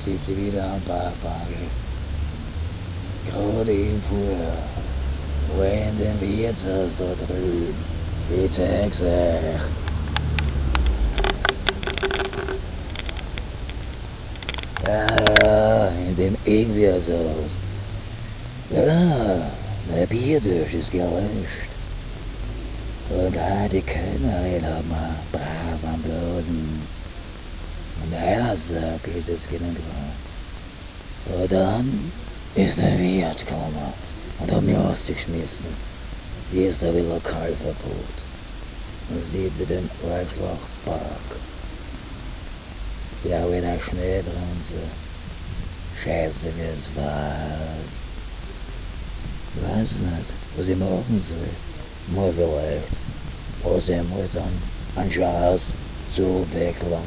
Jetzt sitze ich wieder am Parkbank. Gerade eben vorher war in dem Wirtshaus da drüben. Ich zeig's euch. Ja, ja, in dem Ingwershaus. Ja, der Bierdurst ist gelöscht. Und auch die Kellnerin hat mir brav am Blasen. Und der Eiersack ist es genug. Und dann ist der Wirt gekommen und hat mich rausgeschmissen. Jetzt habe ich Lokalverbot. Und sitze in dem Arschlochpark. Ja, wenn er Schneebremse. Scheiße, wie es war. Ich weiß nicht, was ich machen soll. Mal vielleicht. Was ich mal dann einen Schatz zu wechseln.